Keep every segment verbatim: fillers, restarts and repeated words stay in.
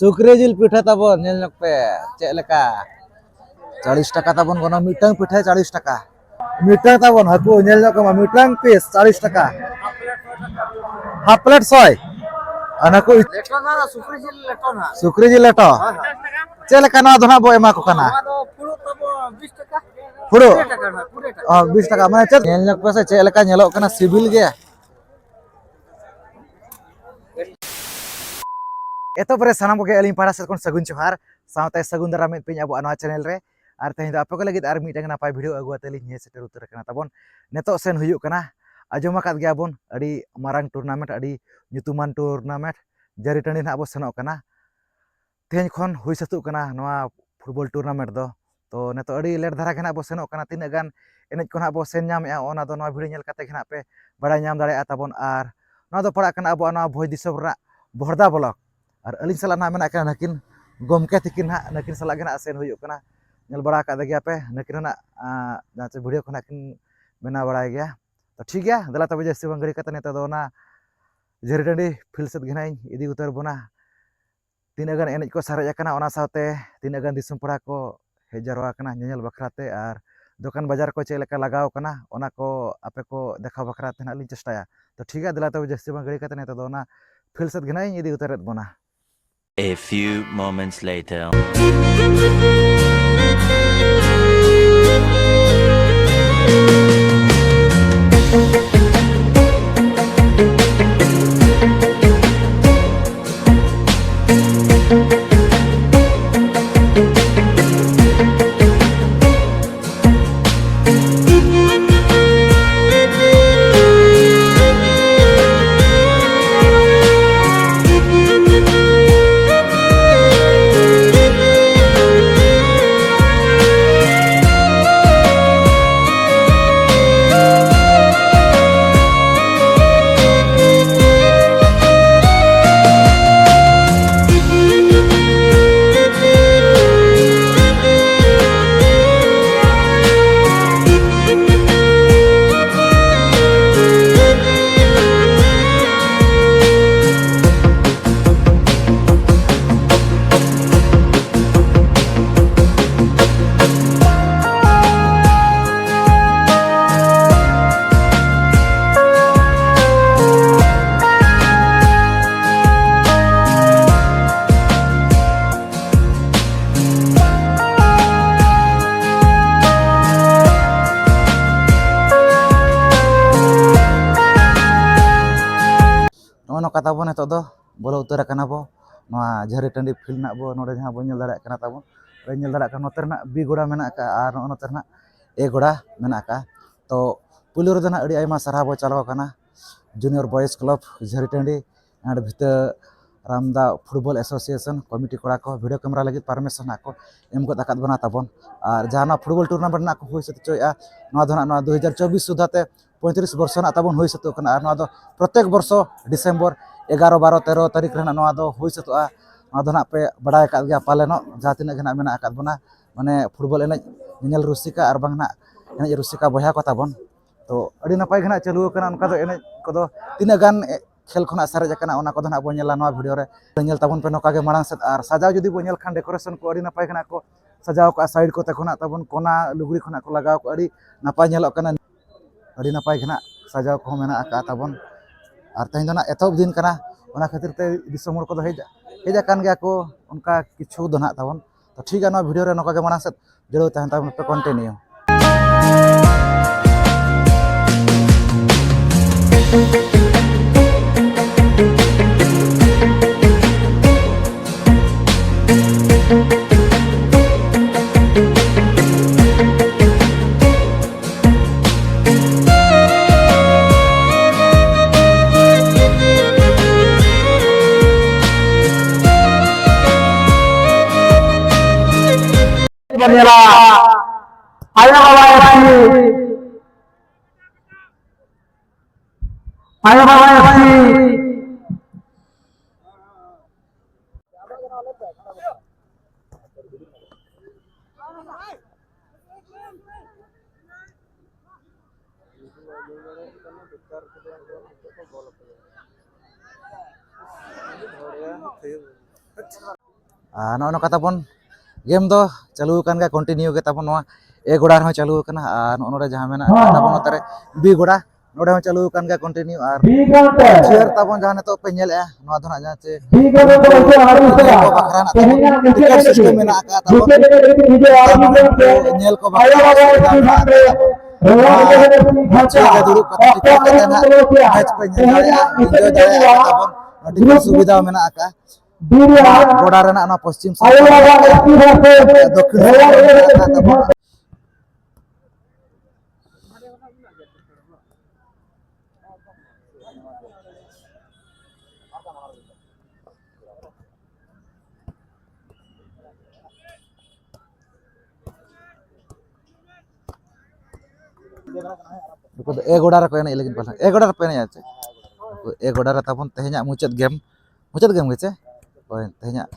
ᱥᱩᱠᱨᱤ ᱡᱤᱞ ᱯᱤᱴᱷᱟᱹ ᱛᱟᱵᱚᱱ, ᱧᱮᱞ ᱧᱚᱜ ᱯᱮ ᱪᱮᱫ ᱞᱮᱠᱟ᱾ ᱪᱟᱞᱤᱥ ᱴᱟᱠᱟ ᱛᱟᱵᱚᱱ ᱜᱚᱱᱚᱝ, ᱢᱤᱫᱴᱟᱝ ᱯᱤᱴᱷᱟᱹ ᱪᱟᱞᱤᱥ ᱴᱟᱠᱟ᱾ ᱢᱤᱫᱴᱟᱝ ᱛᱟᱵᱚᱱ ᱦᱟᱹᱠᱩ, ᱧᱮᱞ ᱧᱚᱜ ᱠᱚᱢᱟ, ᱢᱤᱫᱴᱟᱝ ᱯᱤᱥ ᱪᱟᱞᱤᱥ ᱴᱟᱠᱟ᱾ ᱦᱟᱯ ᱯᱞᱮᱴ ᱥᱚᱭ᱾ ᱟᱨ ᱦᱟᱹᱠᱩ ᱞᱮᱴᱚ ᱱᱟᱦᱟᱜ, ᱥᱩᱠᱨᱤ ᱡᱤᱞ ᱞᱮᱴᱚ ᱱᱟᱦᱟᱜ᱾ ᱥᱩᱠᱨᱤ ᱡᱤᱞ ᱞᱮᱴᱚ᱾ ᱦᱳᱭ, ᱦᱳᱭ᱾ ᱪᱮᱫ ᱞᱮᱠᱟ ᱱᱚᱣᱟ ᱫᱚ ᱱᱟᱦᱟᱜ ᱵᱚ ᱮᱢᱟ ᱠᱚ ᱠᱟᱱᱟ? ᱱᱚᱣᱟ ᱫᱚ ᱯᱷᱩᱲᱩᱜ ᱛᱟᱵᱚ ᱵᱤᱥ ᱴᱟᱠᱟ᱾ ᱯᱷᱩᱲᱩᱜ? ᱠᱩᱲᱤ ᱴᱟᱠᱟ ᱱᱟᱦᱟᱜ, ᱠᱩᱲᱤ ᱴᱟᱠᱟ᱾ ᱚ, ᱵᱤᱥ ᱴᱟᱠᱟ᱾ ᱢᱟᱱᱮ ᱪᱮᱫ? ᱧᱮᱞ ᱧᱚᱜ ᱯᱮ ᱥᱮ ᱪᱮᱫ ᱞᱮᱠᱟ ᱧᱮᱞᱚᱜ ᱠᱟᱱᱟ, ᱥᱤᱵᱤᱞ ᱜᱮ᱾ ᱮᱛᱚᱦᱚᱵ ᱨᱮ ᱥᱟᱱᱟᱢ ᱠᱚᱜᱮ ᱟᱹᱞᱤᱧ ᱯᱟᱦᱴᱟ ᱥᱮᱫ ᱠᱷᱚᱱ ᱥᱟᱹᱜᱩᱱ ᱡᱚᱦᱟᱨ, ᱥᱟᱶᱛᱮ ᱥᱟᱹᱜᱩᱱ ᱫᱟᱨᱟᱢ ᱢᱮᱫ ᱯᱮ ᱟᱵᱚᱣᱟᱜ ᱱᱚᱣᱟ ᱪᱮᱱᱮᱞ ᱨᱮ᱾ ᱟᱨ ᱛᱮᱦᱮᱧ ᱫᱚ ᱟᱯᱮ ᱠᱚ ᱞᱟᱹᱜᱤᱫ ᱟᱨ ᱢᱤᱫᱴᱟᱝ ᱱᱟᱯᱟᱭ ᱵᱷᱤᱰᱤᱭᱳ ᱟᱹᱜᱩ ᱠᱟᱛᱮ ᱞᱤᱧ ᱦᱮᱡ ᱥᱮᱴᱮᱨ ᱩᱛᱟᱹᱨ ᱟᱠᱟᱱᱟ ᱛᱟᱵᱚᱱ᱾ ᱱᱤᱛᱚᱜ ᱥᱮᱱ ᱦᱩᱭᱩᱜ ᱠᱟᱱᱟ ᱟᱸᱡᱚᱢ ᱟᱠᱟᱫ ᱜᱮᱭᱟ ᱵᱚᱱ, ᱟᱹᱰᱤ ᱢᱟᱨᱟᱝ ᱴᱩᱨᱱᱟᱢᱮᱱᱴ, ᱟᱹᱰᱤ ᱧᱩᱛᱩᱢᱟᱱ ᱴᱩᱨᱱᱟᱢᱮᱱᱴ ᱡᱟᱹᱨᱤ ᱴᱟᱺᱰᱤ ᱱᱟᱦᱟᱜ ᱵᱚ ᱥᱮᱱᱚᱜ ᱠᱟᱱᱟ᱾ ᱛᱮᱦᱮᱧ ᱠᱷᱚᱱ ᱦᱩᱭ ᱥᱟᱹᱛᱚᱜ ᱠᱟᱱᱟ ᱱᱚᱣᱟ ᱯᱷᱩᱴᱵᱚᱞ ᱴᱩᱨᱱᱟᱢᱮᱱᱴ ᱫᱚ᱾ ᱛᱚ, ᱱᱤᱛᱚᱜ ᱟᱹᱰᱤ ᱞᱮᱴ ᱫᱷᱟᱨᱟ ᱜᱮ ᱱᱟᱦᱟᱜ ᱵᱚ ᱥᱮᱱᱚᱜ ᱠᱟᱱᱟ᱾ ᱛᱤᱱᱟᱹᱜ ᱜᱟᱱ ᱮᱱᱮᱡ ᱠᱚ ᱱᱟᱦᱟᱜ ᱵᱚ ᱥᱮᱱ ᱧᱟᱢᱮᱜᱼᱟ, ᱚᱱᱟ ᱫᱚ ᱱᱚᱣᱟ ᱵᱷᱤᱰᱤᱭᱳ ᱧᱮᱞ ᱠᱟᱛᱮ ᱜᱮ ᱱᱟᱦᱟᱜ ᱯᱮ ᱵᱟᱲᱟᱭ ᱧᱟᱢ ᱫᱟᱲᱮᱭᱟᱜᱼᱟ ᱛᱟᱵᱚᱱ᱾ ᱟᱨ ᱱᱚᱣᱟ ᱫᱚ ᱯᱟᱲᱟᱜ ᱠᱟᱱᱟ ᱟᱵᱚᱣᱟᱜ ᱱᱚᱣᱟ ᱵᱷᱚᱸᱡᱽ ᱫᱤᱥᱚᱢ ᱨᱮᱱᱟᱜ ᱵᱚᱦᱚᱲᱫᱟ ᱵᱞᱚᱠ᱾ ᱟᱨ ᱟᱹᱞᱤᱧ ᱥᱟᱞᱟᱜ ᱱᱟᱦᱟᱜ ᱢᱮᱱᱟᱜ ᱠᱤᱱᱟ ᱱᱟᱹᱠᱤᱱ ᱜᱚᱢᱠᱮ ᱛᱤᱠᱤᱱ ᱱᱟᱦᱟᱜ, ᱱᱟᱹᱠᱤᱱ ᱥᱟᱞᱟᱜ ᱜᱮ ᱱᱟᱦᱟᱜ ᱥᱮᱱ ᱦᱩᱭᱩᱜ ᱠᱟᱱᱟ᱾ ᱧᱮᱞ ᱵᱟᱲᱟ ᱟᱠᱟᱫ ᱜᱮᱭᱟ ᱯᱮ, ᱱᱟᱹᱠᱤᱱ ᱨᱮᱱᱟᱜ, ᱟᱸ, ᱡᱟᱦᱟᱸ ᱪᱮ ᱵᱷᱤᱰᱤᱭᱳ ᱠᱚ ᱱᱟᱦᱟᱜ ᱠᱤᱱ ᱵᱮᱱᱟᱣ ᱵᱟᱲᱟᱭ ᱜᱮᱭᱟ᱾ ᱛᱚ, ᱴᱷᱤᱠ ᱜᱮᱭᱟ, ᱫᱮᱞᱟ ᱛᱚᱵᱮ ᱡᱟᱹᱥᱛᱤ ᱵᱟᱝ ᱜᱷᱟᱹᱲᱤ ᱠᱟᱛᱮ ᱱᱤᱛᱚᱜ ᱫᱚ ᱚᱱᱟ ᱡᱟᱹᱨᱤ ᱴᱟᱺᱰᱤ ᱯᱷᱤᱞᱰ ᱥᱮᱫ ᱜᱮ ᱱᱟᱦᱟᱜ ᱤᱧ ᱤᱫᱤ ᱩᱛᱟᱹᱨ ᱵᱚᱱᱟ᱾ ᱛᱤᱱᱟᱹᱜ ᱜᱟᱱ ᱮᱱᱮᱡ ᱠᱚ ᱥᱟᱨᱮᱡ ᱟᱠᱟᱱᱟ, ᱚᱱᱟ ᱥᱟᱶᱛᱮ ᱛᱤᱱᱟᱹᱜ ᱜᱟᱱ ᱫᱤᱥᱚᱢ ᱯᱮᱲᱟ ᱠᱚ ᱦᱮᱡ ᱡᱟᱨᱣᱟ ᱟᱠᱟᱱᱟ ᱧᱮᱧᱮᱞ ᱵᱟᱠᱷᱨᱟ ᱛᱮ, ᱟᱨ ᱫᱚᱠᱟᱱ ᱵᱟᱡᱟᱨ ᱠᱚ ᱪᱮᱫ ᱞᱮᱠᱟ ᱞᱟᱜᱟᱣ ᱟᱠᱟᱱᱟ, ᱚᱱᱟ ᱠᱚ ᱟᱯᱮ ᱠᱚ ᱫᱮᱠᱷᱟᱣ ᱵᱟᱠᱷᱨᱟ ᱛᱮ ᱱᱟᱦᱟᱜ ᱞᱤᱧ ᱪᱮᱥᱴᱟᱭᱟ᱾ ᱛᱚ ᱴᱷᱤᱠ ᱜᱮᱭᱟ, ᱫᱮᱞᱟ ᱛᱚᱵᱮ ᱡᱟᱹᱥᱛᱤ ᱵᱟᱝ ᱜᱷᱟᱹᱲᱤ ᱠᱟᱛᱮ ᱱᱤᱛᱚᱜ ᱫᱚ ᱚᱱᱟ ᱯᱷᱤᱞᱰ ᱥᱮᱫ ᱜᱮ ᱱᱟᱦᱟᱜ ᱤᱧ ᱤᱫᱤ ᱩᱛᱟᱹᱨᱮᱫ ᱵᱚᱱᱟ᱾ A few moments later. ᱠᱟᱛᱷᱟ ᱵᱚᱱ ᱱᱤᱛᱚᱜ ᱫᱚ ᱵᱚᱞᱚ ᱩᱛᱟᱹᱨ ᱟᱠᱟᱱᱟ ᱵᱚ ᱱᱚᱣᱟ ᱡᱷᱟᱹᱨᱤ ᱴᱟᱺᱰᱤ ᱯᱷᱤᱞᱰ ᱨᱮᱱᱟᱜ ᱵᱚ, ᱱᱚᱰᱮ ᱡᱟᱦᱟᱸ ᱵᱚᱱ ᱧᱮᱞ ᱫᱟᱲᱮᱭᱟᱜ ᱠᱟᱱᱟ ᱛᱟᱵᱚᱱ, ᱱᱚᱰᱮ ᱧᱮᱞ ᱫᱟᱲᱮᱭᱟᱜ ᱠᱟᱱᱟ, ᱱᱚᱛᱮ ᱨᱮᱱᱟᱜ ᱵᱤ ᱜᱚᱲᱟ ᱢᱮᱱᱟᱜ ᱟᱠᱟᱫᱼᱟ ᱟᱨ ᱱᱚᱜᱼᱚ ᱱᱚᱛᱮ ᱨᱮᱱᱟᱜ ᱮ ᱜᱚᱲᱟ ᱢᱮᱱᱟᱜ ᱟᱠᱟᱫᱼᱟ᱾ ᱛᱚ ᱯᱩᱭᱞᱩ ᱨᱮᱫᱚ ᱱᱟᱜ ᱟᱹᱰᱤ ᱟᱭᱢᱟ ᱥᱟᱨᱦᱟᱣ ᱵᱚ ᱪᱟᱞᱟᱣ ᱟᱠᱟᱱᱟ ᱡᱩᱱᱤᱭᱚᱨ ᱵᱚᱭᱮᱡᱽ ᱠᱞᱟᱵᱽ ᱡᱷᱟᱹᱨᱤ ᱴᱟᱺᱰᱤ ᱟᱨ ᱵᱷᱤᱛᱟᱹ ᱨᱟᱢᱫᱟ ᱯᱷᱩᱴᱵᱚᱞ ᱮᱥᱳᱥᱤᱭᱮᱥᱚᱱ ᱠᱚᱢᱤᱴᱤ ᱠᱚᱲᱟ ᱠᱚ ᱵᱷᱤᱰᱤᱭᱳ ᱠᱮᱢᱮᱨᱟ ᱞᱟᱹᱜᱤᱫ ᱯᱟᱨᱢᱤᱥᱚᱱ ᱦᱟᱸᱜ ᱠᱚ ᱮᱢ ᱜᱚᱫ ᱟᱠᱟᱫ ᱵᱚᱱᱟ ᱛᱟᱵᱚᱱ᱾ ᱟᱨ ᱡᱟᱦᱟᱸ ᱱᱚᱣᱟ ᱯᱷᱩᱴᱵᱚᱞ ᱴᱩᱨᱱᱟᱢᱮᱱᱴ ᱨᱮᱱᱟᱜ ᱠᱚ ᱦᱩᱭ ᱥᱟᱹᱛ ᱦᱚᱪᱚᱭᱮᱫᱼᱟ, ᱱᱚᱣᱟ ᱫᱚ ᱱᱟᱜ ᱱᱚᱣᱟ ᱫᱩ ᱦᱟᱡᱟᱨ ᱪᱚᱵᱵᱤᱥ ᱥᱩᱫᱷᱟ ᱛᱮ ᱯᱚᱸᱭᱛᱨᱤᱥ ᱵᱚᱨᱥᱚ ᱨᱮᱱᱟᱜ ᱛᱟᱵᱚᱱ ᱦᱩᱭ ᱥᱟᱹᱛᱚᱜ ᱠᱟᱱᱟ᱾ ᱟᱨ ᱱᱚᱣᱟ ᱫᱚ ᱯᱨᱚᱛᱮᱠ ᱵᱚᱨᱥᱚ ᱰᱤᱥᱮᱢᱵᱚᱨ ᱮᱜᱟᱨᱚ, ᱵᱟᱨᱚ, ᱛᱮᱨᱚ ᱛᱟᱹᱨᱤᱠᱷ ᱨᱮ ᱱᱟᱜ ᱱᱚᱣᱟ ᱫᱚ ᱦᱩᱭ ᱥᱟᱹᱛᱚᱜᱼᱟ᱾ ᱱᱚᱣᱟ ᱫᱚ ᱱᱟᱜ ᱯᱮ ᱵᱟᱲᱟᱭ ᱟᱠᱟᱫ ᱜᱮᱭᱟ ᱯᱟᱞᱮᱱᱚᱜ, ᱡᱟᱦᱟᱸ ᱛᱤᱱᱟᱹᱜ ᱜᱮ ᱱᱟᱜ ᱢᱮᱱᱟᱜ ᱟᱠᱟᱫ ᱵᱚᱱᱟ, ᱢᱟᱱᱮ ᱯᱷᱩᱴᱵᱚᱞ ᱮᱱᱮᱡ ᱧᱮᱧᱮᱞ ᱨᱩᱥᱤᱠᱟ ᱟᱨ ᱵᱟᱝ ᱱᱟᱜ ᱮᱱᱮᱡ ᱨᱩᱥᱤᱠᱟ ᱵᱚᱭᱦᱟ ᱠᱚ ᱛᱟᱵᱚᱱ᱾ ᱛᱚ ᱟᱹᱰᱤ ᱱᱟᱯᱟᱭ ᱜᱮ ᱱᱟᱜ ᱪᱟᱹᱞᱩ ᱟᱠᱟᱱᱟ᱾ ᱚᱱᱠᱟ ᱫᱚ ᱮᱱᱮᱡ ᱠᱚᱫᱚ ᱛᱤᱱᱟᱹᱜ ᱜᱟᱱ ᱮ-, ᱠᱷᱮᱞ ᱠᱷᱚᱱᱟᱜ ᱥᱟᱨᱮᱡ ᱟᱠᱟᱱᱟ, ᱚᱱᱟ ᱠᱚᱫᱚ ᱱᱟᱜ ᱵᱚᱱ ᱧᱮᱞᱟ ᱱᱚᱣᱟ ᱵᱷᱤᱰᱤᱭᱳ ᱨᱮ᱾ ᱧᱮᱞ ᱛᱟᱵᱚᱱ ᱯᱮ ᱱᱚᱝᱠᱟ ᱜᱮ ᱢᱟᱲᱟᱝ ᱥᱮᱫ᱾ ᱟᱨ ᱥᱟᱡᱟᱣ ᱡᱩᱫᱤ ᱵᱚᱱ ᱧᱮᱞ ᱠᱷᱟᱱ, ᱰᱮᱠᱳᱨᱮᱥᱚᱱ ᱠᱚ ᱟᱹᱰᱤ ᱱᱟᱯᱟᱭ ᱜᱮ ᱱᱟᱜ ᱠᱚ ᱥᱟᱡᱟᱣ ᱠᱟᱜᱼᱟ᱾ ᱥᱟᱭᱤᱰ ᱠᱚᱛᱮ ᱠᱷᱚᱱᱟᱜ ᱛᱟᱵᱚᱱ ᱠᱚᱱᱟ ᱞᱩᱜᱽᱲᱤ ᱠᱷᱚᱱᱟᱜ ᱠᱚ ᱞᱟᱜᱟᱣ ᱠᱟᱜᱼᱟ, ᱟᱹᱰᱤ ᱱᱟᱯᱟᱭ ᱧᱮᱞᱚᱜ ᱠᱟᱱᱟ᱾ ᱟᱹᱰᱤ ᱱᱟᱯᱟᱭ ᱜᱮ ᱱᱟᱜ ᱥᱟᱡᱟᱣ ᱠᱚᱦᱚᱸ ᱢᱮᱱᱟᱜ ᱟᱠᱟᱫᱼᱟ ᱛᱟᱵᱚᱱ᱾ ᱟᱨ ᱛᱮᱦᱮᱧ ᱫᱚ ᱱᱟᱜ ᱮᱛᱚᱦᱚᱵ ᱫᱤᱱ ᱠᱟᱱᱟ, ᱚᱱᱟ ᱠᱷᱟᱹᱛᱤᱨ ᱛᱮ ᱫᱤᱥᱚᱢ ᱦᱚᱲ ᱠᱚᱫᱚ ᱦᱮᱡ, ᱦᱮᱡ ᱟᱠᱟᱱ ᱜᱮᱭᱟ ᱠᱚ ᱚᱱᱠᱟ ᱠᱤᱪᱷᱩ ᱫᱚ ᱱᱟᱜ ᱛᱟᱵᱚᱱ᱾ ᱛᱚ ᱴᱷᱤᱠ ᱜᱮᱭᱟ, ᱱᱚᱣᱟ ᱵᱷᱤᱰᱤᱭᱳ ᱨᱮ ᱱᱚᱝᱠᱟ ᱜᱮ ᱢᱟᱲᱟᱝ ᱥᱮᱫ ᱡᱩᱲᱟᱹᱣ ᱛᱟᱦᱮᱱ ᱛᱟᱵᱚᱱ ᱯᱮ, ᱠᱚᱱᱴᱤᱱᱤᱭᱩ᱾ ᱵᱚᱱ ᱧᱮᱞᱟ, ᱟᱭᱳ ᱵᱟᱵᱟ ᱮᱯᱥᱤ, ᱟᱭᱳ ᱵᱟᱵᱟ ᱮᱯᱥᱤ᱾ ᱟᱨ ᱱᱚᱜᱼᱚ ᱱᱚᱝᱠᱟ ᱛᱟᱵᱚᱱ ᱜᱮᱢ ᱫᱚ ᱪᱟᱹᱞᱩ ᱟᱠᱟᱱ ᱜᱮᱭᱟ, ᱠᱚᱱᱴᱤᱱᱤᱭᱩ ᱜᱮ ᱛᱟᱵᱚᱱ ᱱᱚᱣᱟ ᱮ ᱜᱚᱲᱟ ᱨᱮᱦᱚᱸ ᱪᱟᱹᱞᱩ ᱟᱠᱟᱱᱟ᱾ ᱟᱨ ᱱᱚᱜᱼᱚ ᱱᱚᱰᱮ ᱡᱟᱦᱟᱸ ᱢᱮᱱᱟᱜ ᱟᱠᱟᱫ ᱛᱟᱵᱚᱱ ᱱᱚᱛᱮ ᱨᱮ ᱵᱤ ᱜᱚᱲᱟ, ᱱᱚᱰᱮ ᱦᱚᱸ ᱪᱟᱹᱞᱩ ᱟᱠᱟᱱ ᱜᱮᱭᱟ ᱠᱚᱱᱴᱤᱱᱤᱭᱩ᱾ ᱟᱨ ᱪᱮᱭᱟᱨ ᱛᱟᱵᱚᱱ ᱡᱟᱦᱟᱸ ᱱᱤᱛᱚᱜ ᱯᱮ ᱧᱮᱞᱮᱫᱼᱟ, ᱱᱚᱣᱟ ᱫᱚ ᱱᱟᱜ ᱡᱟᱦᱟᱸ ᱪᱮ ᱠᱚ ᱵᱟᱠᱷᱨᱟ ᱱᱟᱜ ᱛᱟᱵᱚᱱ ᱴᱤᱠᱤᱴ ᱥᱤᱥᱴᱮᱢ ᱢᱮᱱᱟᱜ ᱟᱠᱟᱫ ᱛᱟᱵᱚᱱ᱾ ᱧᱮᱞ ᱠᱚ ᱵᱟᱠᱷᱨᱟ ᱥᱩᱵᱤᱫᱷᱟ ᱢᱮᱱᱟᱜ ᱟᱠᱟᱫ ᱛᱟᱵᱚᱱ᱾ ᱱᱚᱣᱟ ᱪᱮᱭᱟᱨ ᱨᱮ ᱫᱩᱲᱩᱵ ᱠᱟᱛᱮ ᱴᱤᱠᱤᱴ ᱠᱟᱛᱮ ᱱᱟᱦᱟᱜ ᱢᱮᱪ ᱯᱮ ᱧᱮᱞ ᱫᱟᱲᱮᱭᱟᱜᱼᱟ, ᱤᱱᱡᱚᱭ ᱫᱟᱲᱮᱭᱟᱜᱼᱟ ᱛᱟᱵᱚᱱ᱾ ᱟᱹᱰᱤ ᱜᱮ ᱥᱩᱵᱤᱫᱷᱟ ᱢᱮᱱᱟᱜ ᱟᱠᱟᱫᱼᱟ᱾ ᱱᱚᱣᱟ ᱜᱚᱰᱟ ᱨᱮᱱᱟᱜ ᱱᱚᱣᱟ ᱯᱚᱥᱪᱤᱢ ᱥᱮᱫ ᱫᱚᱠᱠᱷᱤᱱ ᱥᱮᱫ ᱨᱮ ᱢᱮᱱᱟᱜ ᱟᱠᱟᱫ ᱛᱟᱵᱚᱱ᱾ ᱱᱩᱠᱩ ᱫᱚ ᱮ ᱜᱚᱰᱟ ᱨᱮᱠᱚ ᱮᱱᱮᱡ ᱞᱟᱹᱜᱤᱫ ᱯᱟᱞᱮ᱾ ᱮ ᱜᱚᱰᱟ ᱨᱮᱯᱮ ᱮᱱᱮᱡᱼᱟ ᱪᱮ? ᱱᱩᱠᱩ ᱮ ᱜᱚᱰᱟ ᱨᱮ ᱛᱟᱵᱚᱱ ᱛᱮᱦᱮᱧᱟᱜ ᱢᱩᱪᱟᱹᱫ ᱜᱮᱢ᱾ ᱢᱩᱪᱟᱹᱫ ᱜᱮᱢ ᱜᱮ ᱪᱮ? ᱦᱳᱭ, ᱛᱮᱦᱮᱧᱟᱜ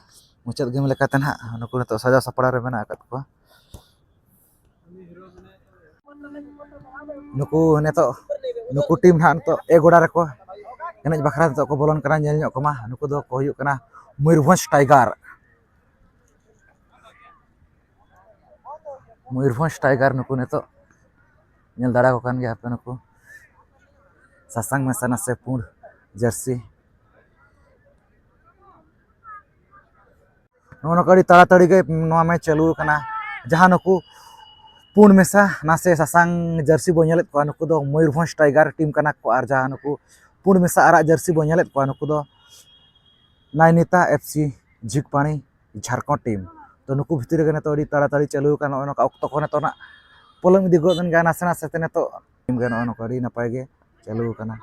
ᱢᱩᱪᱟᱹᱫ ᱜᱮᱢ ᱞᱮᱠᱟᱛᱮ ᱱᱟᱦᱟᱜ ᱱᱩᱠᱩ ᱱᱤᱛᱚᱜ ᱥᱟᱡᱟᱣ ᱥᱟᱯᱲᱟᱣ ᱨᱮ ᱢᱮᱱᱟᱜ ᱟᱠᱟᱫ ᱠᱚᱣᱟ᱾ ᱱᱩᱠᱩ ᱱᱤᱛᱚᱜ, ᱱᱩᱠᱩ ᱴᱤᱢ ᱱᱟᱦᱟᱜ ᱱᱤᱛᱚᱜ ᱮ ᱜᱚᱰᱟ ᱨᱮᱠᱚ ᱮᱱᱮᱡ ᱵᱟᱠᱷᱨᱟ ᱱᱤᱛᱚᱜ ᱠᱚ ᱵᱚᱞᱚᱱ ᱠᱟᱱᱟ᱾ ᱧᱮᱞ ᱧᱚᱜ ᱠᱚᱢᱟ, ᱱᱩᱠᱩ ᱫᱚᱠᱚ ᱦᱩᱭᱩᱜ ᱠᱟᱱᱟ ᱢᱚᱭᱩᱨᱵᱷᱚᱸᱡᱽ ᱴᱟᱭᱜᱟᱨ᱾ ᱢᱚᱭᱩᱨᱵᱷᱚᱸᱡᱽ ᱴᱟᱭᱜᱟᱨ ᱱᱩᱠᱩ ᱱᱤᱛᱚᱜ ᱧᱮᱞ ᱫᱟᱲᱮᱭᱟᱠᱚ ᱠᱟᱱ ᱜᱮᱭᱟ ᱯᱮ, ᱱᱩᱠᱩ ᱥᱟᱥᱟᱝ ᱢᱮᱥᱟ ᱱᱟᱥᱮ ᱯᱩᱸᱰ ᱡᱟᱹᱨᱥᱤ᱾ ᱱᱚᱜᱼᱚ ᱱᱚᱝᱠᱟ ᱟᱹᱰᱤ ᱛᱟᱲᱟᱛᱟᱲᱤ ᱜᱮ ᱱᱚᱣᱟ ᱢᱮᱪ ᱪᱟᱹᱞᱩ ᱟᱠᱟᱱᱟ᱾ ᱡᱟᱦᱟᱸ ᱱᱩᱠᱩ ᱯᱩᱸᱰ ᱢᱮᱥᱟ ᱱᱟᱥᱮ ᱥᱟᱥᱟᱝ ᱡᱟᱹᱨᱥᱤ ᱵᱚᱱ ᱧᱮᱞᱮᱫ ᱠᱚᱣᱟ, ᱱᱩᱠᱩ ᱫᱚ ᱢᱚᱭᱩᱨᱵᱷᱚᱸᱡᱽ ᱴᱟᱭᱜᱟᱨ ᱴᱤᱢ ᱠᱟᱱᱟ ᱠᱚ, ᱟᱨ ᱡᱟᱦᱟᱸ ᱱᱩᱠᱩ ᱯᱩᱸᱰ ᱢᱮᱥᱟ ᱟᱨᱟᱜ ᱡᱟᱹᱨᱥᱤ ᱵᱚᱱ ᱧᱮᱞᱮᱫ ᱠᱚᱣᱟ, ᱱᱩᱠᱩ ᱫᱚ ᱱᱟᱭᱱᱤᱛᱟ ᱮᱯᱷ ᱥᱤ ᱡᱷᱤᱠᱯᱟᱹᱬᱤ ᱡᱷᱟᱲᱠᱷᱚᱸᱰ ᱴᱤᱢ᱾ ᱛᱚ, ᱱᱩᱠᱩ ᱵᱷᱤᱛᱤᱨ ᱨᱮᱜᱮ ᱱᱤᱛᱚᱜ ᱟᱹᱰᱤ ᱛᱟᱲᱟᱛᱟᱲᱤ ᱪᱟᱹᱞᱩ ᱟᱠᱟᱱᱟ᱾ ᱱᱚᱜᱼᱚᱭ ᱱᱚᱝᱠᱟ ᱚᱠᱛᱚ ᱠᱚ ᱱᱤᱛᱚᱜ ᱱᱟᱜ ᱯᱚᱞᱚᱢ ᱤᱫᱤ ᱜᱚᱫ ᱮᱱ ᱜᱮᱭᱟ ᱱᱟᱥᱮ ᱱᱟᱥᱮ ᱛᱮ᱾ ᱱᱤᱛᱚᱜ ᱴᱤᱢ ᱜᱮ ᱱᱚᱜᱼᱚᱭ ᱱᱚᱝᱠᱟ ᱟᱹᱰᱤ ᱱᱟᱯᱟᱭ ᱜᱮ ᱪᱟᱹᱞᱩ ᱟᱠᱟᱱᱟ᱾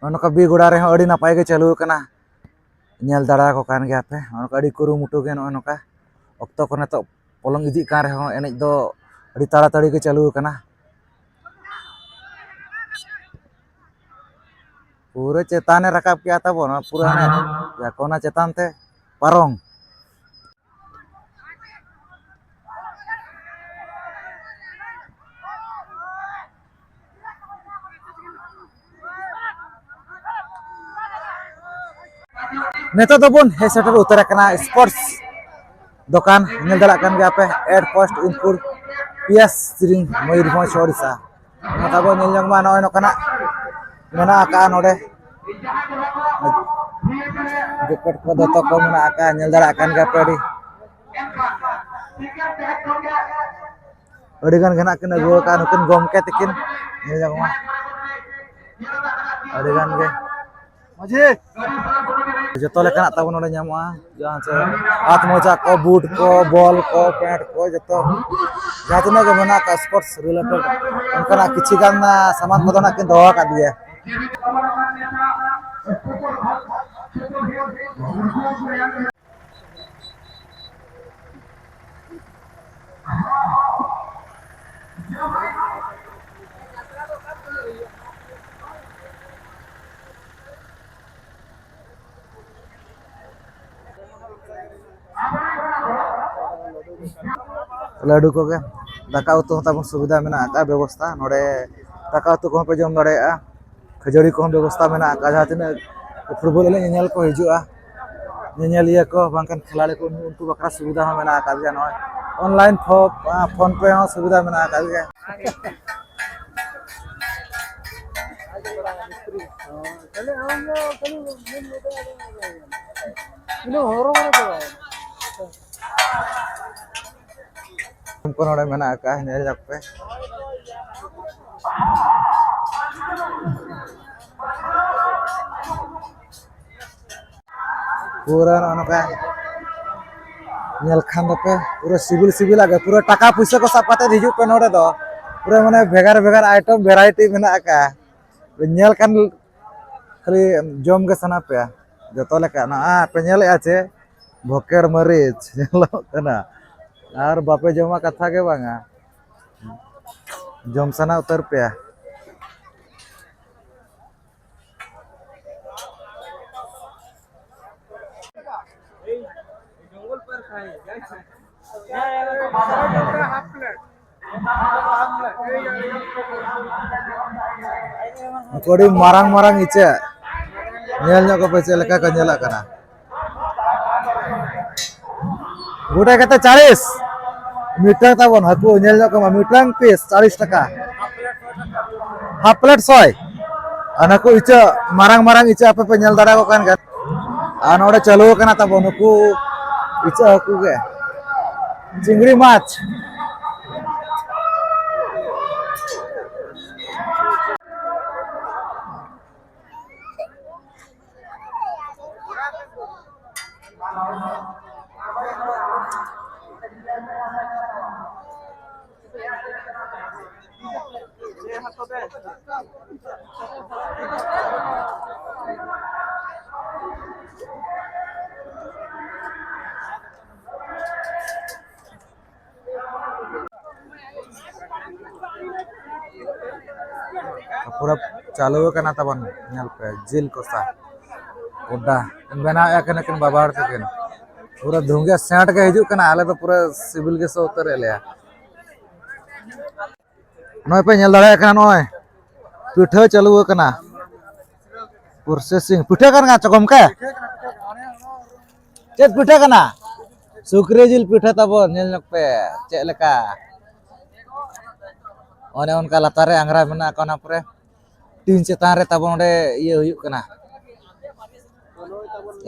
ᱱᱚᱜᱼᱚ ᱱᱚᱝᱠᱟ ᱵᱤᱨ ᱜᱚᱲᱟ ᱨᱮᱦᱚᱸ ᱟᱹᱰᱤ ᱱᱟᱯᱟᱭ ᱜᱮ ᱪᱟᱹᱞᱩ ᱟᱠᱟᱱᱟ, ᱧᱮᱞ ᱫᱟᱲᱮᱭᱟᱠᱚ ᱠᱟᱱ ᱜᱮᱭᱟ ᱯᱮ᱾ ᱱᱚᱜᱼᱚ ᱱᱚᱝᱠᱟ ᱟᱹᱰᱤ ᱠᱩᱨᱩᱢᱩᱴᱩ ᱜᱮ ᱱᱚᱜᱼᱚ ᱱᱚᱝᱠᱟ᱾ ᱚᱠᱛᱚ ᱠᱚ ᱱᱤᱛᱚᱜ ᱯᱚᱞᱚᱢ ᱤᱫᱤᱜ ᱠᱟᱱ ᱨᱮᱦᱚᱸ ᱮᱱᱮᱡ ᱫᱚ ᱟᱹᱰᱤ ᱛᱟᱲᱟᱛᱟᱲᱤ ᱜᱮ ᱪᱟᱹᱞᱩ ᱟᱠᱟᱱᱟ᱾ ᱯᱩᱨᱟᱹ ᱪᱮᱛᱟᱱᱮ ᱨᱟᱠᱟᱵ ᱠᱮᱜᱼᱟ ᱛᱟᱵᱚᱱ, ᱯᱩᱨᱟᱹ ᱦᱟᱱᱮ ᱡᱟᱠᱚᱱᱟ ᱪᱮᱛᱟᱱ ᱛᱮ ᱯᱟᱨᱚᱢ᱾ ᱱᱤᱛᱚᱜ ᱫᱚᱵᱚᱱ ᱦᱮᱡ ᱥᱮᱴᱮᱨ ᱩᱛᱟᱹᱨ ᱟᱠᱟᱱᱟ ᱥᱯᱳᱨᱴᱥ ᱫᱚᱠᱟᱱ᱾ ᱧᱮᱞ ᱫᱟᱲᱮᱭᱟᱜ ᱠᱟᱱ ᱜᱮᱭᱟ ᱯᱮ, ᱮᱰ ᱯᱳᱥᱴ ᱤᱱᱯᱩᱨ ᱯᱤᱭᱟᱥ ᱥᱤᱨᱤᱧ, ᱢᱚᱭᱩᱨᱵᱷᱚᱸᱡᱽ, ᱳᱰᱤᱥᱟ᱾ ᱱᱚᱝᱠᱟ ᱵᱚᱱ ᱧᱮᱞ ᱧᱚᱝ ᱢᱟ, ᱱᱚᱜᱼᱚᱭ ᱱᱚᱝᱠᱟᱱᱟᱜ ᱢᱮᱱᱟᱜ ᱟᱠᱟᱫᱼᱟ ᱱᱚᱰᱮ᱾ ᱡᱮᱠᱮᱴ ᱠᱚ, ᱫᱚᱛᱚ ᱠᱚ ᱢᱮᱱᱟᱜ ᱟᱠᱟᱫᱼᱟ, ᱧᱮᱞ ᱫᱟᱲᱮᱭᱟᱜ ᱠᱟᱱ ᱜᱮᱭᱟ ᱯᱮ ᱟᱹᱰᱤ᱾ ᱟᱹᱰᱤ ᱜᱟᱱ ᱜᱮ ᱱᱟᱜ ᱠᱤᱱ ᱟᱹᱜᱩ ᱟᱠᱟᱫᱼᱟ ᱱᱩᱠᱤᱱ ᱜᱚᱢᱠᱮ ᱛᱟᱹᱠᱤᱱ᱾ ᱧᱮᱞ ᱧᱚᱝ ᱢᱟ, ᱟᱹᱰᱤ ᱜᱟᱱ ᱜᱮ᱾ ᱢᱟᱹᱡᱷᱤ! ᱡᱚᱛᱚ ᱞᱮᱠᱟᱱᱟᱜ ᱛᱟᱵᱚᱱ ᱱᱚᱰᱮ ᱧᱟᱢᱚᱜᱼᱟ, ᱡᱟᱦᱟᱸ ᱪᱮ ᱦᱟᱛ ᱢᱚᱡᱟ ᱠᱚ, ᱵᱩᱴ ᱠᱚ, ᱵᱚᱞ ᱠᱚ, ᱯᱮᱱᱴ ᱠᱚ, ᱡᱚᱛᱚ ᱡᱟᱦᱟᱸ ᱛᱤᱱᱟᱹᱜ ᱜᱮ ᱢᱮᱱᱟᱜ ᱟᱠᱟᱫ ᱥᱯᱳᱨᱴᱥ ᱨᱤᱞᱮᱴᱮᱰ ᱚᱱᱠᱟᱱᱟᱜ ᱠᱤᱪᱷᱩ ᱜᱟᱱ, ᱟ, ᱥᱟᱢᱟᱱ ᱠᱚᱫᱚ ᱱᱟᱜ ᱠᱤᱱ ᱫᱚᱦᱚ ᱟᱠᱟᱫ ᱜᱮᱭᱟ᱾ ᱞᱟᱹᱰᱩ ᱠᱚᱜᱮ, ᱫᱟᱠᱟ ᱩᱛᱩ ᱦᱚᱸ ᱛᱟᱵᱚᱱ ᱥᱩᱵᱤᱫᱷᱟ ᱢᱮᱱᱟᱜ ᱟᱠᱟᱫ ᱵᱮᱵᱚᱥᱛᱷᱟ᱾ ᱱᱚᱰᱮ ᱫᱟᱠᱟ ᱩᱛᱩ ᱠᱚᱦᱚᱸ ᱯᱮ ᱡᱚᱢ ᱫᱟᱲᱮᱭᱟᱜᱼᱟ, ᱠᱷᱟᱹᱡᱟᱹᱲᱤ ᱠᱚᱦᱚᱸ ᱵᱮᱵᱚᱥᱛᱷᱟ ᱢᱮᱱᱟᱜ ᱟᱠᱟᱫ᱾ ᱡᱟᱦᱟᱸ ᱛᱤᱱᱟᱹᱜ ᱯᱷᱩᱴᱵᱚᱞ ᱮᱱᱮᱡ ᱧᱮᱧᱮᱞ ᱠᱚ ᱦᱤᱡᱩᱜᱼᱟ, ᱧᱮᱧᱮᱞᱤᱭᱟᱹ ᱠᱚ ᱵᱟᱝᱠᱷᱟᱱ ᱠᱷᱮᱞᱟᱲᱤ ᱠᱚ, ᱩᱱᱠᱩ ᱵᱟᱠᱷᱨᱟ ᱥᱩᱵᱤᱫᱷᱟ ᱦᱚᱸ ᱢᱮᱱᱟᱜ ᱟᱠᱟᱫ ᱜᱮᱭᱟ᱾ ᱱᱚᱜᱼᱚᱭ ᱚᱱᱞᱟᱭᱤᱱ ᱯᱷᱳ-, ᱯᱷᱳᱱ ᱯᱮ ᱦᱚᱸ ᱥᱩᱵᱤᱫᱷᱟ ᱢᱮᱱᱟᱜ ᱟᱠᱟᱫ ᱜᱮᱭᱟ᱾ ᱩᱱᱠᱩ ᱱᱚᱰᱮ ᱢᱮᱱᱟᱜ ᱟᱠᱟᱫ, ᱧᱮᱞ ᱧᱚᱜ ᱯᱮ᱾ ᱯᱩᱨᱟᱹ ᱱᱚᱜᱼᱚ ᱱᱚᱝᱠᱟ ᱧᱮᱞ ᱠᱷᱟᱱ ᱫᱚᱯᱮ ᱯᱩᱨᱟᱹ ᱥᱤᱵᱤᱞ ᱥᱤᱵᱤᱞᱟᱜ ᱜᱮ, ᱯᱩᱨᱟᱹ ᱴᱟᱠᱟ ᱯᱩᱭᱥᱟᱹ ᱠᱚ ᱥᱟᱵ ᱠᱟᱛᱮ ᱦᱤᱡᱩᱜ ᱯᱮ ᱱᱚᱰᱮ ᱫᱚ᱾ ᱯᱩᱨᱟᱹ ᱢᱟᱱᱮ ᱵᱷᱮᱜᱟᱨ ᱵᱷᱮᱜᱟᱨ ᱟᱭᱴᱮᱢ ᱵᱷᱮᱨᱟᱭᱴᱤ ᱢᱮᱱᱟᱜ ᱟᱠᱟᱫᱼᱟ᱾ ᱧᱮᱞ ᱠᱷᱟᱱ ᱠᱷᱟᱹᱞᱤ ᱡᱚᱢ ᱜᱮ ᱥᱟᱱᱟ ᱯᱮᱭᱟ ᱡᱚᱛᱚ ᱞᱮᱠᱟᱱᱟᱜ᱾ ᱯᱮ ᱧᱮᱞᱮᱫᱼᱟ ᱪᱮ ᱵᱷᱚᱠᱮᱲ ᱢᱟᱹᱨᱤᱪ ᱧᱮᱞᱚᱜ ᱠᱟᱱᱟ, ᱟᱨ ᱵᱟᱯᱮ ᱡᱚᱢᱟ ᱠᱟᱛᱷᱟ ᱜᱮ ᱵᱟᱝᱟ, ᱡᱚᱢ ᱥᱟᱱᱟ ᱩᱛᱟᱹᱨ ᱯᱮᱭᱟ᱾ ᱱᱩᱠᱩ ᱟᱹᱰᱤ ᱢᱟᱨᱟᱝ ᱢᱟᱨᱟᱝ ᱤᱪᱟᱹᱜ ᱧᱮᱞ ᱧᱚᱜ ᱠᱚᱯᱮ ᱪᱮᱫ ᱞᱮᱠᱟ ᱠᱚ ᱧᱮᱞᱚᱜ ᱠᱟᱱᱟ᱾ ᱜᱚᱴᱟ ᱠᱟᱛᱮ ᱪᱟᱞᱤᱥ᱾ ᱢᱤᱫᱴᱟᱝ ᱛᱟᱵᱚᱱ ᱦᱟᱹᱠᱩ ᱧᱮᱞ ᱧᱚᱜ ᱠᱚᱢᱟ, ᱢᱤᱫᱴᱟᱝ ᱯᱤᱥ ᱪᱟᱞᱤᱥ ᱴᱟᱠᱟ, ᱦᱟᱯ ᱯᱞᱮᱴ ᱥᱚᱭ᱾ ᱟᱨ ᱱᱩᱠᱩ ᱤᱪᱟᱹᱜ ᱢᱟᱨᱟᱝ ᱢᱟᱨᱟᱝ ᱤᱪᱟᱹᱜ ᱟᱯᱮ ᱯᱮ ᱧᱮᱞ ᱫᱟᱲᱮᱭᱟᱠᱚ ᱠᱟᱱ ᱜᱮᱭᱟ᱾ ᱟᱨ ᱱᱚᱰᱮ ᱪᱟᱹᱞᱩ ᱟᱠᱟᱱᱟ ᱛᱟᱵᱚᱱ ᱱᱩᱠᱩ ᱤᱪᱟᱹᱜ ᱦᱟᱹᱠᱩ ᱜᱮ, ᱪᱤᱝᱲᱤ ᱢᱟᱪᱷ᱾ ᱯᱩᱨᱟᱹ ᱪᱟᱹᱞᱩ ᱟᱠᱟᱱᱟ ᱛᱟᱵᱚᱱ, ᱧᱮᱞ ᱯᱮ ᱡᱤᱞ ᱠᱚᱥᱟ᱾ ᱜᱚᱰᱟ ᱵᱮᱱᱟᱣᱮᱫᱼᱟ ᱠᱤᱱ ᱟᱹᱠᱤᱱ ᱵᱟᱵᱟ ᱦᱚᱲ ᱛᱟᱹᱠᱤᱱ᱾ ᱯᱩᱨᱟᱹ ᱫᱷᱩᱸᱜᱮ ᱥᱮᱸᱴ ᱜᱮ ᱦᱤᱡᱩᱜ ᱠᱟᱱᱟ, ᱟᱞᱮ ᱫᱚ ᱯᱩᱨᱟᱹ ᱥᱤᱵᱤᱞ ᱜᱮ ᱥᱚ ᱩᱛᱟᱹᱨᱮᱫ ᱞᱮᱭᱟ᱾ ᱱᱚᱜᱼᱚᱭ ᱯᱮ ᱧᱮᱞ ᱫᱟᱲᱮᱭᱟᱜ ᱠᱟᱱᱟ, ᱱᱚᱜᱼᱚᱭ ᱯᱤᱴᱷᱟᱹ ᱪᱟᱹᱞᱩ ᱟᱠᱟᱱᱟ᱾ ᱯᱨᱚᱥᱮᱥᱤᱝ ᱯᱤᱴᱷᱟᱹ ᱠᱟᱱ ᱜᱮᱭᱟ ᱪᱚ ᱜᱚᱢᱠᱮ? ᱪᱮᱫ ᱯᱤᱴᱷᱟᱹ ᱠᱟᱱᱟ? ᱥᱩᱠᱨᱤ ᱡᱤᱞ ᱯᱤᱴᱷᱟᱹ ᱛᱟᱵᱚᱱ, ᱧᱮᱞ ᱧᱚᱜ ᱯᱮ ᱪᱮᱫ ᱞᱮᱠᱟ᱾ ᱚᱱᱮ ᱚᱱᱠᱟ ᱞᱟᱛᱟᱨ ᱨᱮ ᱟᱝᱜᱽᱨᱟ ᱢᱮᱱᱟᱜ ᱟᱠᱟᱫ, ᱚᱱᱟ ᱯᱚᱨᱮ ᱴᱤᱱ ᱪᱮᱛᱟᱱ ᱨᱮ ᱛᱟᱵᱚᱱ ᱚᱸᱰᱮ ᱤᱭᱟᱹ ᱦᱩᱭᱩᱜ ᱠᱟᱱᱟ,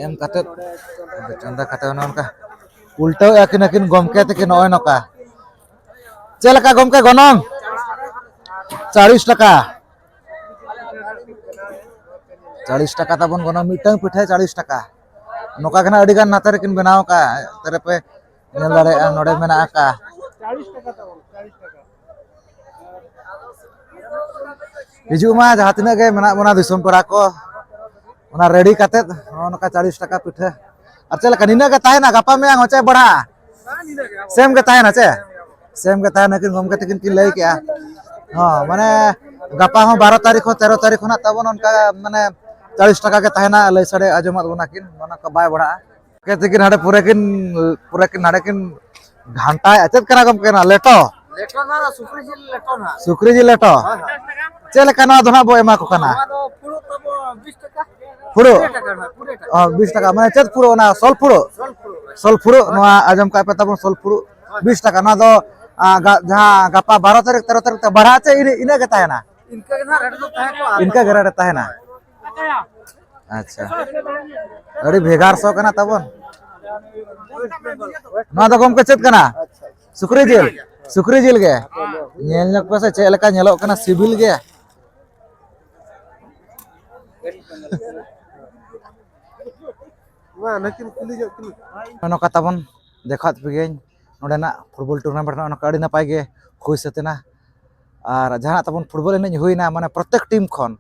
ᱮᱢ ᱠᱟᱛᱮ, ᱪᱚᱸᱫᱟ ᱠᱟᱛᱮ ᱚᱱᱮ ᱚᱱᱠᱟ ᱩᱞᱴᱟᱹᱣᱮᱫᱼᱟ ᱠᱤᱱ ᱟᱹᱠᱤᱱ ᱜᱚᱢᱠᱮ ᱛᱟᱹᱠᱤᱱ᱾ ᱱᱚᱜᱼᱚᱭ ᱱᱚᱝᱠᱟ᱾ ᱪᱮᱫ ᱞᱮᱠᱟ ᱜᱚᱢᱠᱮ ᱜᱚᱱᱚᱝ? ᱪᱟᱞᱤᱥ ᱴᱟᱠᱟ᱾ ᱪᱟᱞᱤᱥ ᱴᱟᱠᱟ ᱛᱟᱵᱚᱱ ᱜᱚᱱᱚᱝ, ᱢᱤᱫᱴᱟᱝ ᱯᱤᱴᱷᱟᱹ ᱪᱟᱞᱤᱥ ᱴᱟᱠᱟ᱾ ᱱᱚᱝᱠᱟ ᱜᱮ ᱱᱟᱜ ᱟᱹᱰᱤ ᱜᱟᱱ ᱱᱟᱛᱮ ᱨᱮᱠᱤᱱ ᱵᱮᱱᱟᱣ ᱟᱠᱟᱫᱼᱟ᱾ ᱱᱚᱛᱮ ᱨᱮᱯᱮ ᱧᱮᱞ ᱫᱟᱲᱮᱭᱟᱜᱼᱟ, ᱱᱚᱰᱮ ᱢᱮᱱᱟᱜ ᱟᱠᱟᱫᱼᱟ᱾ ᱦᱤᱡᱩᱜ ᱢᱟ ᱡᱟᱦᱟᱸ ᱛᱤᱱᱟᱹᱜ ᱜᱮ ᱢᱮᱱᱟᱜ ᱵᱚᱱᱟ ᱫᱤᱥᱚᱢ ᱯᱮᱲᱟ ᱠᱚ, ᱚᱱᱟ ᱨᱮᱰᱤ ᱠᱟᱛᱮᱫ ᱱᱚᱜᱼᱚ ᱱᱚᱝᱠᱟ ᱪᱟᱞᱤᱥ ᱴᱟᱠᱟ ᱯᱤᱴᱷᱟᱹ᱾ ᱟᱨ ᱪᱮᱫ ᱞᱮᱠᱟ ᱱᱤᱱᱟᱹᱜ ᱜᱮ ᱛᱟᱦᱮᱱᱟ, ᱜᱟᱯᱟ ᱢᱮᱭᱟᱝ ᱦᱚᱸ ᱪᱮᱫ ᱵᱟᱲᱦᱟᱜᱼᱟ? ᱥᱮᱢ ᱜᱮ ᱛᱟᱦᱮᱱᱟ ᱪᱮ? ᱥᱮᱢ ᱜᱮ ᱛᱟᱦᱮᱱᱟ, ᱩᱱᱠᱤᱱ ᱜᱚᱢᱠᱮ ᱛᱟᱹᱠᱤᱱ ᱠᱤᱱ ᱞᱟᱹᱭ ᱠᱮᱜᱼᱟ᱾ ᱦᱚᱸ, ᱢᱟᱱᱮ ᱜᱟᱯᱟ ᱦᱚᱸ ᱵᱟᱨᱚ ᱛᱟᱹᱨᱤᱠᱷ ᱦᱚᱸ ᱛᱮᱨᱚ ᱛᱟᱹᱨᱤᱠᱷ ᱠᱷᱚᱱᱟᱜ ᱛᱟᱵᱚᱱ ᱚᱱᱠᱟ ᱢᱟᱱᱮ ᱪᱟᱞᱤᱥ ᱴᱟᱠᱟ ᱜᱮ ᱛᱟᱦᱮᱱᱟ, ᱞᱟᱹᱭ ᱥᱟᱰᱮ ᱟᱸᱡᱚᱢᱟᱫ ᱵᱚᱱᱟ ᱠᱤᱱ, ᱚᱱᱟ ᱠᱚ ᱵᱟᱭ ᱵᱟᱲᱦᱟᱜᱼᱟ᱾ ᱜᱚᱢᱠᱮ ᱛᱟᱹᱠᱤᱱ ᱦᱟᱸᱰᱮ ᱯᱩᱨᱟᱹ ᱠᱤᱱ, ᱯᱩᱨᱟᱹ ᱠᱤᱱ ᱦᱟᱸᱰᱮ ᱠᱤᱱ ᱜᱷᱟᱱᱴᱟᱭᱟ᱾ ᱪᱮᱫ ᱠᱟᱱᱟ ᱜᱚᱢᱠᱮ ᱱᱚᱣᱟ? ᱞᱮᱴᱚ? ᱞᱮᱴᱚ ᱱᱚᱣᱟ ᱫᱚ ᱥᱩᱠᱨᱤ ᱡᱤᱞ ᱞᱮᱴᱚ ᱱᱟᱦᱟᱜ᱾ ᱥᱩᱠᱨᱤ ᱡᱤᱞ ᱞᱮᱴᱚ? ᱦᱳᱭ, ᱦᱳᱭ᱾ ᱪᱮᱫ ᱞᱮᱠᱟ ᱱᱚᱣᱟ ᱫᱚ ᱱᱟᱦᱟᱜ ᱵᱚ ᱮᱢᱟ ᱠᱚ ᱠᱟᱱᱟ? ᱱᱚᱣᱟ ᱫᱚ ᱯᱷᱩᱲᱩᱜ ᱛᱟᱵᱚ ᱵᱤᱥ ᱴᱟᱠᱟ᱾ ᱯᱷᱩᱲᱩᱜ? ᱠᱩᱲᱤ ᱴᱟᱠᱟ ᱱᱟᱦᱟᱜ, ᱠᱩᱲᱤ ᱴᱟᱠᱟ᱾ ᱚ, ᱵᱤᱥ ᱴᱟᱠᱟ᱾ ᱢᱟᱱᱮ ᱪᱮᱫ ᱯᱷᱩᱲᱩᱜ? ᱚᱱᱟ ᱥᱚᱞ ᱯᱷᱩᱲᱩᱜ? ᱥᱚᱞ ᱯᱷᱩᱲᱩᱜ᱾ ᱥᱚᱞ ᱯᱷᱩᱲᱩᱜ, ᱱᱚᱣᱟ ᱟᱸᱡᱚᱢ ᱠᱟᱜ ᱯᱮ ᱛᱟᱵᱚᱱ, ᱥᱚᱞ ᱯᱷᱩᱲᱩᱜ ᱵᱤᱥ ᱴᱟᱠᱟ᱾ ᱱᱚᱣᱟ ᱫᱚ, ᱟ, ᱜᱟ-, ᱡᱟᱦᱟᱸ ᱜᱟᱯᱟ ᱵᱟᱨᱚ ᱛᱟᱹᱨᱤᱠᱷ, ᱛᱮᱨᱚ ᱛᱟᱹᱨᱤᱠᱷ ᱛᱮ ᱵᱟᱲᱦᱟᱜᱼᱟ ᱪᱮ ᱤᱱᱟᱹ, ᱤᱱᱟᱹ ᱜᱮ ᱛᱟᱦᱮᱱᱟ? ᱤᱱᱠᱟᱹ ᱜᱮ ᱱᱟᱦᱟᱜ ᱨᱮᱴ ᱫᱚ ᱛᱟᱦᱮᱸ ᱠᱚᱜᱼᱟ᱾ ᱤᱱᱠᱟᱹ ᱜᱮ ᱨᱮᱴ ᱛᱟᱦᱮᱱᱟ? ᱟᱪᱪᱷᱟ, ᱟᱹᱰᱤ ᱵᱷᱮᱜᱟᱨ ᱥᱚ ᱠᱟᱱᱟ ᱛᱟᱵᱚᱱ᱾ ᱱᱚᱣᱟ ᱫᱚ ᱜᱚᱢᱠᱮ ᱪᱮᱫ ᱠᱟᱱᱟ? ᱥᱩᱠᱨᱤ ᱡᱤᱞ? ᱥᱩᱠᱨᱤ ᱡᱤᱞ ᱜᱮ? ᱧᱮᱞ ᱧᱚᱜ ᱯᱮᱥᱮ ᱪᱮᱫ ᱞᱮᱠᱟ ᱧᱮᱞᱚᱜ ᱠᱟᱱᱟ, ᱥᱤᱵᱤᱞ ᱜᱮ᱾ ᱢᱟ ᱱᱩᱠᱤᱱ ᱠᱩᱞᱤ ᱧᱚᱜ ᱠᱤᱱ᱾ ᱱᱚᱝᱠᱟ ᱛᱟᱵᱚᱱ ᱫᱮᱠᱷᱟᱣᱟᱫ ᱯᱮᱜᱮᱭᱟᱹᱧ ᱱᱚᱸᱰᱮᱱᱟᱜ ᱯᱷᱩᱴᱵᱚᱞ ᱴᱩᱨᱱᱟᱢᱮᱱᱴ ᱨᱮᱱᱟᱜ ᱱᱚᱝᱠᱟ ᱟᱹᱰᱤ ᱱᱟᱯᱟᱭ ᱜᱮ ᱦᱩᱭ ᱥᱟᱹᱛ ᱮᱱᱟ᱾ ᱟᱨ ᱡᱟᱦᱟᱱᱟᱜ ᱛᱟᱵᱚᱱ ᱯᱷᱩᱴᱵᱚᱞ ᱮᱱᱮᱡ ᱦᱩᱭᱱᱟ, ᱢᱟᱱᱮ ᱯᱨᱚᱛᱮᱠ ᱴᱤᱢ ᱠᱷᱚᱱ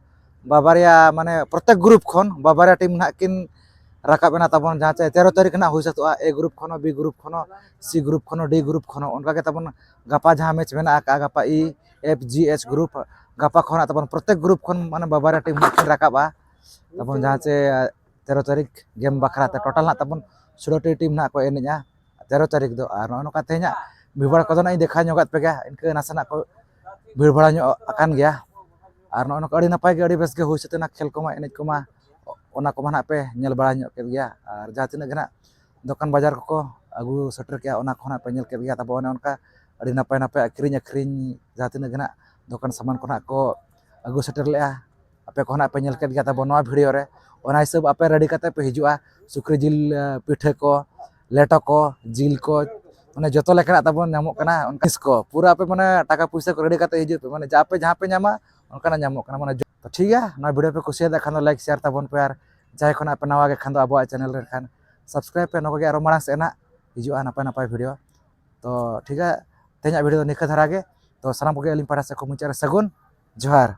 ᱵᱟᱵᱟᱨᱭᱟ, ᱢᱟᱱᱮ ᱯᱨᱚᱛᱮᱠ ᱜᱨᱩᱯ ᱠᱷᱚᱱ ᱵᱟᱵᱟᱨᱭᱟ ᱴᱤᱢ ᱱᱟᱦᱟᱜ ᱠᱤᱱ ᱨᱟᱠᱟᱵ ᱮᱱᱟ ᱛᱟᱵᱚᱱ, ᱡᱟᱦᱟᱸ ᱪᱮ ᱛᱮᱨᱚ ᱛᱟᱹᱨᱤᱠᱷ ᱱᱟᱦᱟᱜ ᱦᱩᱭ ᱥᱟᱹᱛᱚᱜᱼᱟ, ᱮ ᱜᱨᱩᱯ ᱠᱷᱚᱱ ᱦᱚᱸ, ᱵᱤ ᱜᱨᱩᱯ ᱠᱷᱚᱱ ᱦᱚᱸ, ᱥᱤ ᱜᱨᱩᱯ ᱠᱷᱚᱱ ᱦᱚᱸ, ᱰᱤ ᱜᱨᱩᱯ ᱠᱷᱚᱱ ᱦᱚᱸ᱾ ᱚᱱᱠᱟ ᱜᱮ ᱛᱟᱵᱚᱱ ᱜᱟᱯᱟ ᱡᱟᱦᱟᱸ ᱢᱮᱪ ᱢᱮᱱᱟᱜ ᱟᱠᱟᱫᱼᱟ, ᱜᱟᱯᱟ E F G H group, ᱜᱟᱯᱟ ᱠᱷᱚᱱᱟᱜ ᱛᱟᱵᱚᱱ ᱯᱨᱚᱛᱮᱠ ᱜᱨᱩᱯ ᱠᱷᱚᱱ ᱢᱟᱱᱮ ᱵᱟᱵᱟᱨᱭᱟ ᱴᱤᱢ ᱱᱟᱦᱟᱜ ᱠᱤᱱ ᱨᱟᱠᱟᱵᱼᱟ ᱛᱟᱵᱚᱱ, ᱡᱟᱦᱟᱸ ᱪᱮ ᱛᱮᱨᱚ ᱛᱟᱹᱨᱤᱠᱷ ᱜᱮᱢ ᱵᱟᱠᱷᱨᱟ ᱛᱮ ᱴᱳᱴᱟᱞ ᱱᱟᱦᱟᱜ ᱛᱟᱵᱚᱱ ᱥᱳᱞᱳ ᱴᱤ ᱴᱤᱢ ᱱᱟᱦᱟᱜ ᱠᱚ ᱮᱱᱮᱡᱼᱟ ᱛᱮᱨᱚ ᱛᱟᱹᱨᱤᱠᱷ ᱫᱚ᱾ ᱟᱨ ᱱᱚᱜᱼᱚ ᱱᱚᱝᱠᱟ ᱛᱮᱦᱮᱧᱟᱜ ᱵᱷᱤᱲ ᱵᱷᱟᱲ ᱠᱚᱫᱚ ᱱᱟᱦᱟᱜ ᱤᱧ ᱫᱮᱠᱷᱟᱣ ᱧᱚᱜᱟᱫ ᱯᱮᱜᱮ, ᱤᱱᱠᱟᱹ ᱱᱟᱥᱮᱱᱟᱜ ᱠᱚ ᱵᱷᱤᱲ ᱵᱷᱟᱲᱟ ᱧᱚᱜ ᱟᱠᱟᱱ ᱜᱮᱭᱟ᱾ ᱟᱨ ᱱᱚᱜᱼᱚ ᱱᱚᱝᱠᱟ ᱟᱹᱰᱤ ᱱᱟᱯᱟᱭ ᱜᱮ, ᱟᱹᱰᱤ ᱵᱮᱥ ᱜᱮ ᱦᱩᱭ ᱥᱟᱹᱛ ᱮᱱᱟ ᱠᱷᱮᱞ ᱠᱚᱢᱟ, ᱮᱱᱮᱡ ᱠᱚᱢᱟ, ᱚᱱᱟ ᱠᱚᱢᱟ ᱱᱟᱦᱟᱜ ᱯᱮ ᱧᱮᱞ ᱵᱟᱲᱟ ᱧᱚᱜ ᱠᱮᱫ ᱜᱮᱭᱟ᱾ ᱟᱨ ᱡᱟᱦᱟᱸ ᱛᱤᱱᱟᱹᱜ ᱜᱮ ᱱᱟᱦᱟᱜ ᱫᱚᱠᱟᱱ ᱵᱟᱡᱟᱨ ᱠᱚᱠᱚ ᱟᱹᱜᱩ ᱥᱮᱴᱮᱨ ᱠᱮᱜᱼᱟ, ᱚᱱᱟ ᱠᱚᱦᱚᱸ ᱱᱟᱦᱟᱜ ᱯᱮ ᱧᱮᱞ ᱠᱮᱫ ᱜᱮᱭᱟ᱾ ᱛᱟᱵᱚ ᱚᱱᱮ ᱚᱱᱠᱟ ᱟᱹᱰᱤ ᱱᱟᱯᱟᱭ ᱱᱟᱯᱟᱭ ᱟᱹᱠᱷᱨᱤᱧ ᱟᱹᱠᱷᱨᱤᱧ ᱡᱟᱦᱟᱸ ᱛᱤᱱᱟᱹᱜ ᱜᱮ ᱱᱟᱦᱟᱜ ᱫᱚᱠᱟᱱ ᱥᱟᱢᱟᱱ ᱠᱚ ᱱᱟᱦᱟᱜ ᱠᱚ ᱟᱹᱜᱩ ᱥᱮᱴᱮᱨ ᱞᱮᱜᱼᱟ, ᱟᱯᱮ ᱠᱚᱦᱚᱸ ᱱᱟᱦᱟᱜ ᱯᱮ ᱧᱮᱞ ᱠᱮᱫ ᱜᱮᱭᱟ ᱛᱟᱵᱚ ᱱᱚᱣᱟ ᱵᱷᱤᱰᱤᱭᱳ ᱨᱮ᱾ ᱚᱱᱟ ᱦᱤᱥᱟᱹᱵ ᱟᱯᱮ ᱨᱮᱰᱤ ᱠᱟᱛᱮ ᱯᱮ ᱦᱤᱡᱩᱜᱼᱟ᱾ ᱥᱩᱠᱨᱤ ᱡᱤᱞ, ᱮ, ᱯᱤᱴᱷᱟᱹ ᱠᱚ, ᱞᱮᱴᱚ ᱠᱚ, ᱡᱤᱞ ᱠᱚ, ᱢᱟᱱᱮ ᱡᱚᱛᱚ ᱞᱮᱠᱟᱱᱟᱜ ᱛᱟᱵᱚᱱ ᱧᱟᱢᱚᱜ ᱠᱟᱱᱟ᱾ ᱚᱱᱠᱟ ᱠᱚ ᱯᱩᱨᱟᱹ ᱟᱯᱮ ᱢᱟᱱᱮ ᱴᱟᱠᱟ ᱯᱩᱭᱥᱟᱹ ᱠᱚ ᱨᱮᱰᱤ ᱠᱟᱛᱮ ᱦᱤᱡᱩᱜ ᱯᱮ, ᱢᱟᱱᱮ ᱡᱟ ᱟᱯᱮ ᱡᱟᱦᱟᱸ ᱯᱮ ᱧᱟᱢᱟ ᱚᱱᱠᱟᱱᱟᱜ ᱧᱟᱢᱚᱜ ᱠᱟᱱᱟ᱾ ᱢᱟᱱᱮ ᱡᱚ-, ᱴᱷᱤᱠ ᱜᱮᱭᱟ, ᱱᱚᱣᱟ ᱵᱷᱤᱰᱤᱭᱳ ᱯᱮ ᱠᱩᱥᱤᱭᱟᱫᱟ ᱠᱷᱟᱱ ᱫᱚ ᱞᱟᱭᱤᱠ ᱥᱮᱭᱟᱨ ᱛᱟᱵᱚᱱ ᱯᱮ, ᱟᱨ ᱡᱟᱦᱟᱸᱭ ᱠᱷᱚᱱᱟᱜ ᱯᱮ ᱱᱟᱣᱟ ᱜᱮ ᱠᱷᱟᱱ ᱫᱚ ᱟᱵᱚᱣᱟᱜ ᱪᱮᱱᱮᱞ ᱨᱮ ᱠᱷᱟᱱ ᱥᱟᱵᱥᱠᱨᱟᱭᱤᱵ ᱯᱮ᱾ ᱱᱚᱝᱠᱟ ᱜᱮ ᱟᱨᱚ ᱢᱟᱲᱟᱝ ᱥᱮᱫ ᱱᱟᱜ ᱦᱤᱡᱩᱜᱼᱟ ᱱᱟᱯᱟᱭ ᱱᱟᱯᱟᱭ video᱾ ᱛᱚ ᱴᱷᱤᱠ ᱜᱮᱭᱟ, ᱛᱮᱦᱮᱧᱟᱜ video ᱫᱚ ᱱᱤᱝᱠᱟᱹ ᱫᱷᱟᱨᱟ ᱜᱮ᱾ ᱛᱚ ᱥᱟᱱᱟᱢ ᱠᱚᱜᱮ ᱟᱹᱞᱤᱧ ᱯᱟᱦᱴᱟ ᱥᱮᱫ ᱠᱷᱚᱱ ᱢᱩᱪᱟᱹᱫ ᱨᱮ ᱥᱟᱹᱜᱩᱱ ᱡᱚᱦᱟᱨ᱾